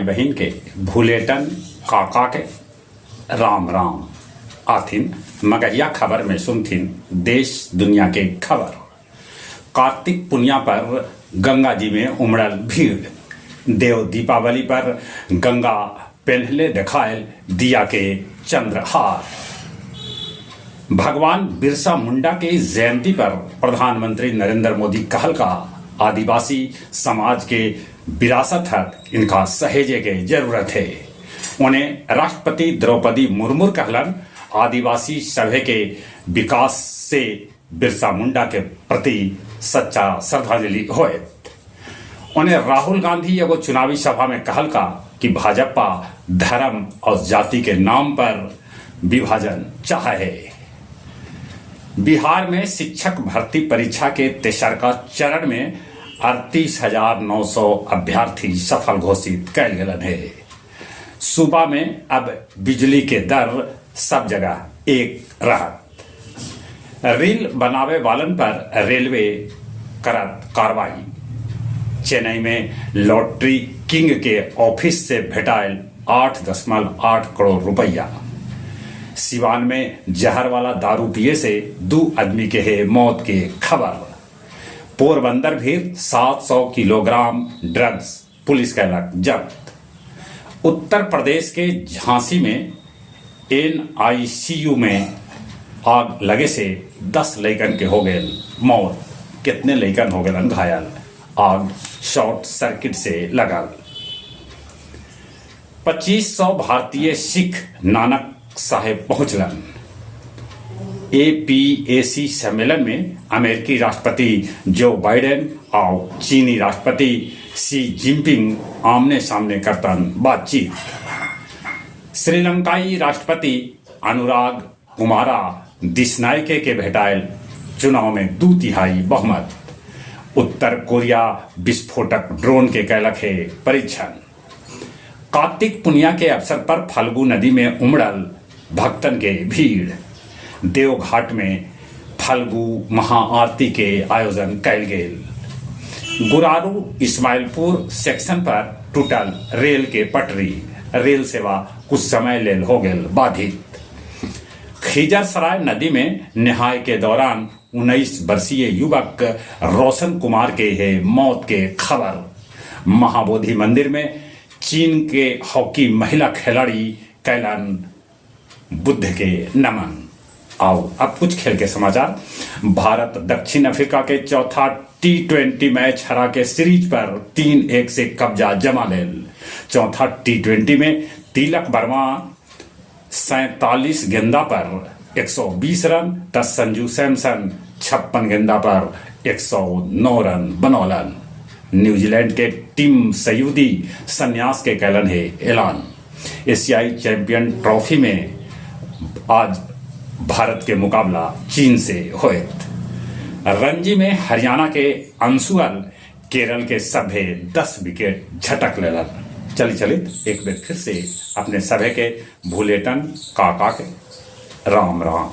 भाई-बहिन के भुलेटन काका के राम-राम। आथिन मगहिया खबर में सुनथिन देश दुनिया के खबर। कार्तिक पुनिया पर गंगा जी में उमड़ल भीड़। देव दीपावली पर गंगा पेन्हले देखायल दिया के चंद्रहार। भगवान बिरसा मुंडा के जयंती पर प्रधानमंत्री नरेंद्र मोदी कहलका आदिवासी समाज के विरासत हथ, इनका सहेजे के जरूरत हे। ओने राष्ट्रपति द्रौपदी मुर्मू कहलन आदिवासी सभे के विकास से बिरसा मुंडा के प्रति सच्चा श्रद्धांजलि होयत। ओने राहुल गांधी एगो चुनावी सभा में कहलका कि भाजपा धर्म और जाति के नाम पर विभाजन चाहे हे। बिहार में शिक्षक भर्ती परीक्षा के तेसरका चरण में 38,900 अभ्यर्थी सफल घोषित कैल गेलन हे। सूबा में अब बिजली के दर सब जगह एक रहत। रील बनावे वालन पर रेलवे करत कार्रवाई। चेन्नई में लॉटरी किंग के ऑफिस से भेटायल 8.8 करोड़ रुपया। सिवान में जहर वाला दारू पिए से दू आदमी के हे मौत के खबर। पोरबंदर भी 700 किलोग्राम ड्रग्स पुलिस कैलक जब्त। उत्तर प्रदेश के झांसी में एनआईसीयू में आग लगे से 10 लइकन के हो गए मौत, कितने लइकन हो गए घायल। आग शॉर्ट सर्किट से लगल। 2500 भारतीय सिख नानक साहेब पहुंचलन। एपीएसी सम्मेलन में अमेरिकी राष्ट्रपति जो बाइडेन और चीनी राष्ट्रपति शी जिनपिंग आमने सामने करतन बातचीत। श्रीलंकाई राष्ट्रपति अनुराग कुमारा दिसनायके के भेटायल चुनाव में दू तिहाई बहुमत। उत्तर कोरिया विस्फोटक ड्रोन के कैलक हे परीक्षण। कार्तिक पुनिया के अवसर पर फल्गु नदी में उमड़ल भक्तन के भीड़। देवघाट में फल्गु महाआरती के आयोजन कैल गेल। गुरारू इस्माइलपुर सेक्शन पर टूटल रेल के पटरी, रेल सेवा कुछ समय लेल हो गेल बाधित। खिजरसराय नदी में नहाय के दौरान 19 वर्षीय युवक रोशन कुमार के है मौत के खबर। महाबोधि मंदिर में चीन के हॉकी महिला खिलाड़ी कैलन बुद्ध के नमन। आओ अब कुछ खेल के समाचार। भारत दक्षिण अफ्रीका के चौथा टी20 मैच हरा के सीरीज पर 3-1 से कब्जा जमा लेल। चौथा टी20 में तिलक वर्मा 47 गेंदा पर 120 रन त संजू सैमसन 56 गेंदा पर 109 रन बनौलन। न्यूजीलैंड के टीम सऊदी संन्यास के कैलन है ऐलान। एशियाई चैंपियन ट्रॉफी में आज भारत के मुकाबला चीन से होयत। रणजी में हरियाणा के अंशुअल केरल के सभे 10 विकेट झटक लेलन। चली चलित एक बेर फिर से अपने सभे के भूलेटन काका के राम राम।